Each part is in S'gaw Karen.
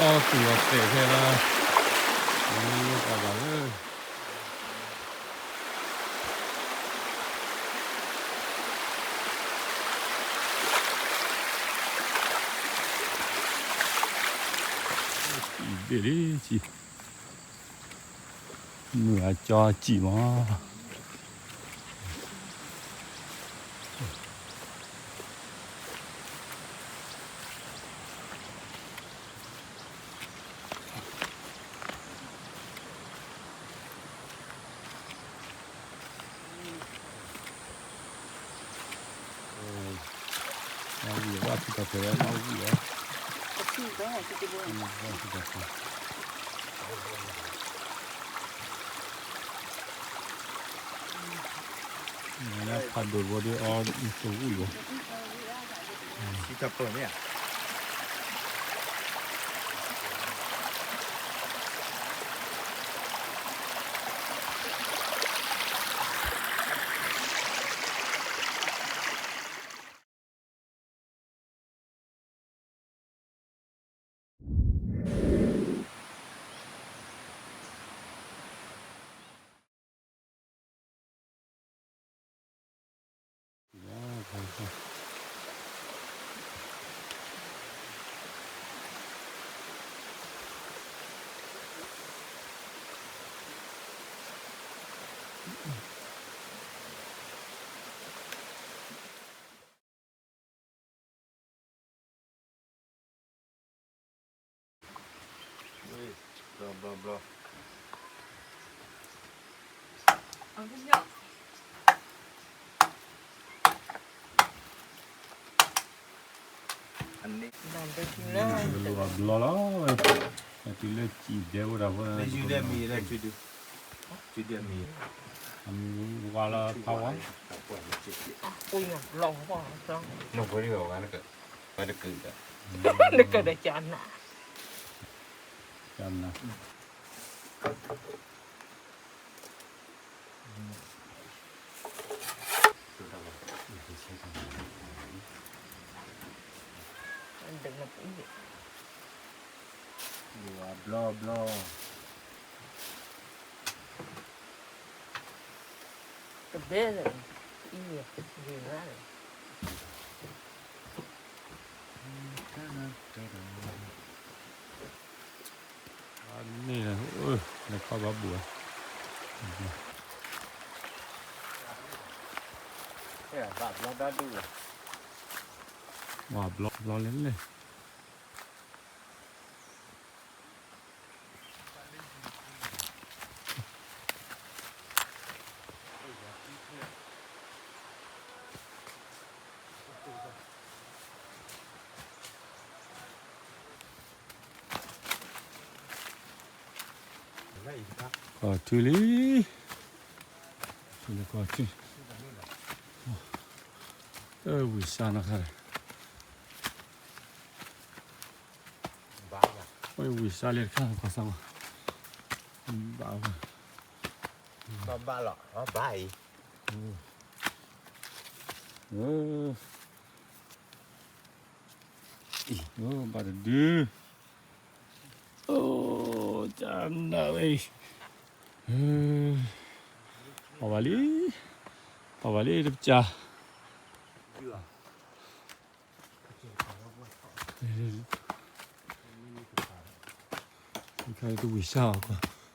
အီၣ်သူၣ်လီၤတဲာ်ဖဲလၢ ပှၤဘၣ်လၢ ဘ့ၣ်လံ, မုၢ်အကၠီစံၣ်မး. ဖးဒိၣ်ဘီဒီးအီၤ တဝံၣ်လီၤ. ဘျီဘျီဘျီ အန့ၣ် ဘျီလီၤ, တုၤလၢစံၣ်ဒဲအိၣ်တၢ်ဖိ, အမံၤဝါလၢဖးဝါ, နကဒီးကနၣ်, ကနၣ် ဘျီဘျီ, တဘဲလၢ, အံၤ, ဂ့ၤရၣ်လၢ န့ၣ်, လဲၤခီဘၣ်ဘူး, ဝါဘျီဘျီလဲၣ်လဲၣ် ကီၢ်ထူလံ, ထူလံကီၢ်ထူ, ဝံၤစါနီၢ်ခါ, ဝံၤစါလၢတခါကီၢ်စါ, ဘၣ်ဘၣ်, ဘၣ်လီၤ, ဘၣ်အံၤ, ဘၣ်တဒု, အိၣ်, တၢ်နၢ်ဝဲအံၤ, ပှၤဘၣ်လံ, ပှၤဘၣ်လံတပစၢ် တဝံ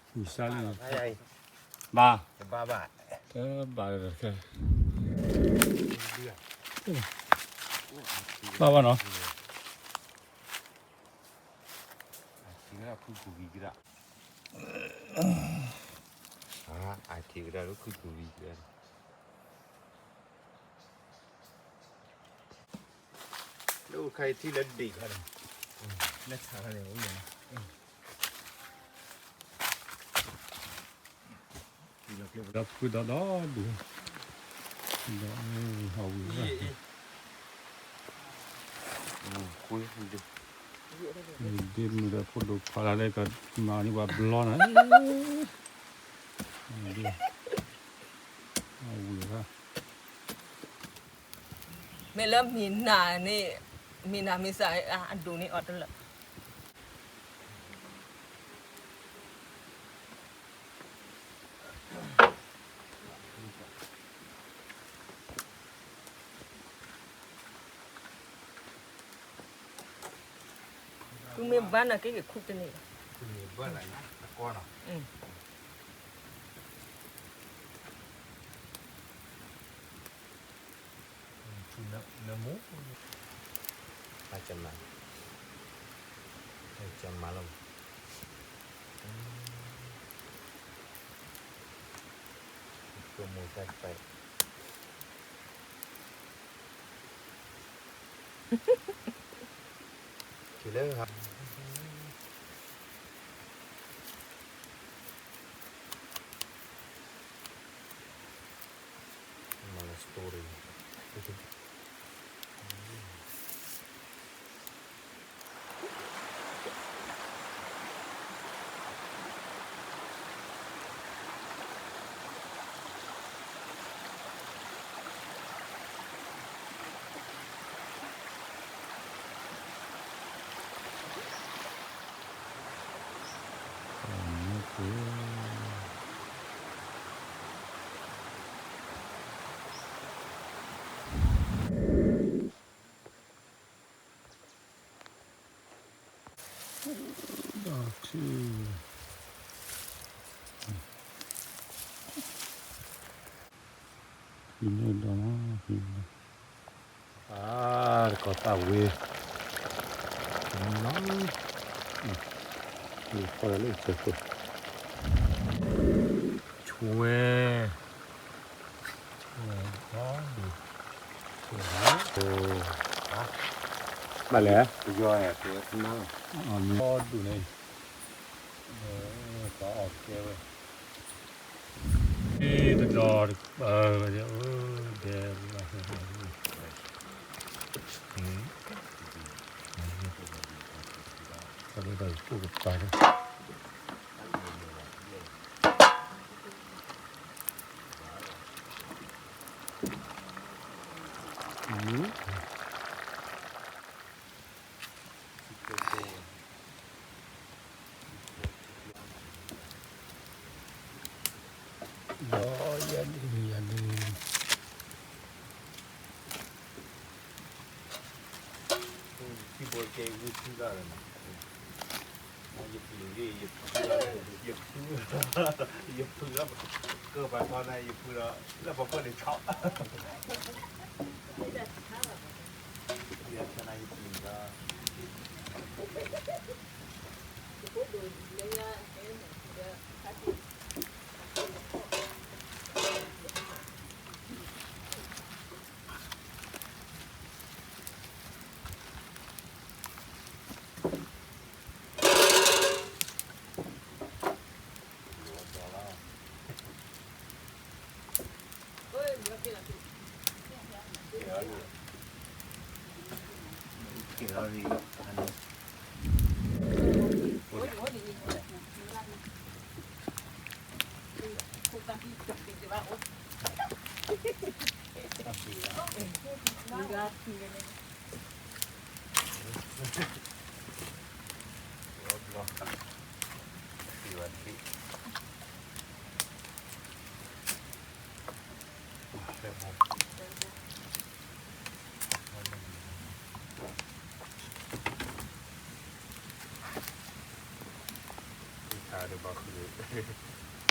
ၤစါအီၤ, ဝံၤစါလံ, ဘၣ်, ဘၣ်, ဘၣ်ဘၣ်နီၤ, အထံကဒါလၢခုၣ်ပူၤဝံၤကဒါ လၢအိၣ်ခါအံၤထံလၢဒံးခါန့ၣ်, လၢဆးခါန့ၣ်အိၣ်လီၤ, ဒီးဖုဒီးဒီဒူၣ်, ဒီးဟးဝံၤ, ဒ့မုၢ်ဒီးဖိဒိၣ်ခွါလၢ်လၢက မၤန့ၢ်ပှၤဘျီနၤ, ဝံၤ, မ့ၢ်လၢမ့ၢ်နၤန့ၣ်, မ့ၢ်နၤမ့ၢ်စးအဒိၣ်န့ၢ်အီၤတလၢာ် သုမ့ၢ်ဘါနၤက့ၤက့ၤခူၣ်တန့ၢ်ဘၣ်, နမူ, အကမၤ, အကမၤလီၤ, ကမိၢ်တၢ်တပာ်အံၤ က့ၤလၢ မၤလၢ story ဖံန့ၣ်ဒီး, အါ, တကီၢ်သၣ်ဝ့, လီၤ, ဖီလၢဆဲခိၣ်, ဆွဲ, ဆွဲ, အီၤဒုး, ဆွဲ, ဘၣ်လဲၣ်, ပယီၤ, အီၤဒုးန့ၣ်, ပှၤအီၣ်ကဲဝဲ, တဒီး, ဒဲ, ဒီးယၤဒုး, ယၤဒုး, ထံဖိကဲဂုၢ်ထံၣ်ဘၣ်လၢၤနီၤ, ယပျံၤလံ, ယဖု, ယဖု, ယဖုလၢကၢၢ်ပှၤထီန့ၣ် ယဖုဒီး လၢပှၤခိၣ်န့ၣ်ဆီ, ယဆၢနၤယပျံၤလီၤ. တကွံလီၤဘဲလီၤ, ဘီတၢ်လၢ်, အူအံၤဘၣ်, ကွၢ်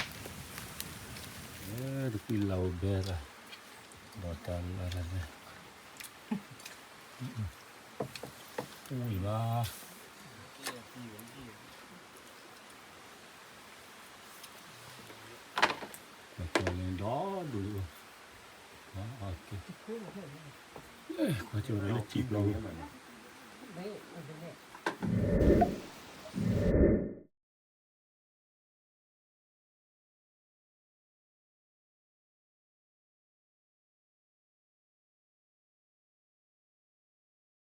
ကၠီၤလၢဒီဒူၣ်လံ, ကွၢ်ကၠီၤလၢ ကံၣ်ပျီန့ၣ်